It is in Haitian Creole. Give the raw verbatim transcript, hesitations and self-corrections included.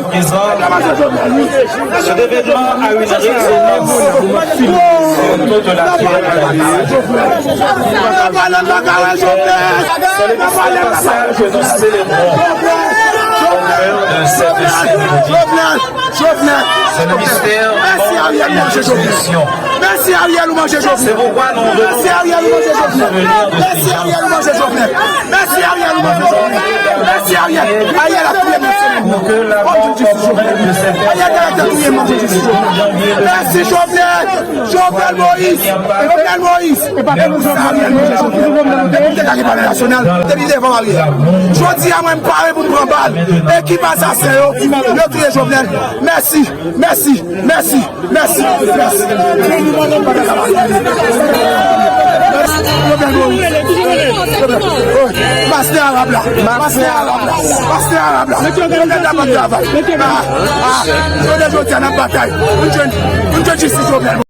Présent, cet événement a une résonance sur toute la terre. C'est le mystère pascal que nous célébrons au cœur de cette sainte ville. C'est le mystère de notre résurrection. Mèsi Ariel, ou manje Jovenel. Mèsi Ariel, ou manje Jovenel. Mèsi Ariel, ou manje Jovenel. Mèsi Ariel, ou manje Jovenel. Mèsi Ariel. Ariel ap touye mèsi. Pour que la mort corporelle de cette personne Ariel ap touye manje Jovenel. Mèsi Jovenel. Jovenel Moïse. Jovenel Moïse. Mèsi Ariel, ou manje Jovenel. Depi te ka gen palè nasyonal, depi devan Ariel. Jodi a, mwen, m pare pou m pran bal. Ekip asasen yo, yo touye Jovenel. Mèsi, mèsi. Mèsi, mèsi. Pastè Arab la, pastè Arab la, pastè Arab la. Mèt la pa travay. Ah, ah, jodi a, jodi a, n ap batay. Pou n jwenn, pou n jwenn jistis Jovenel.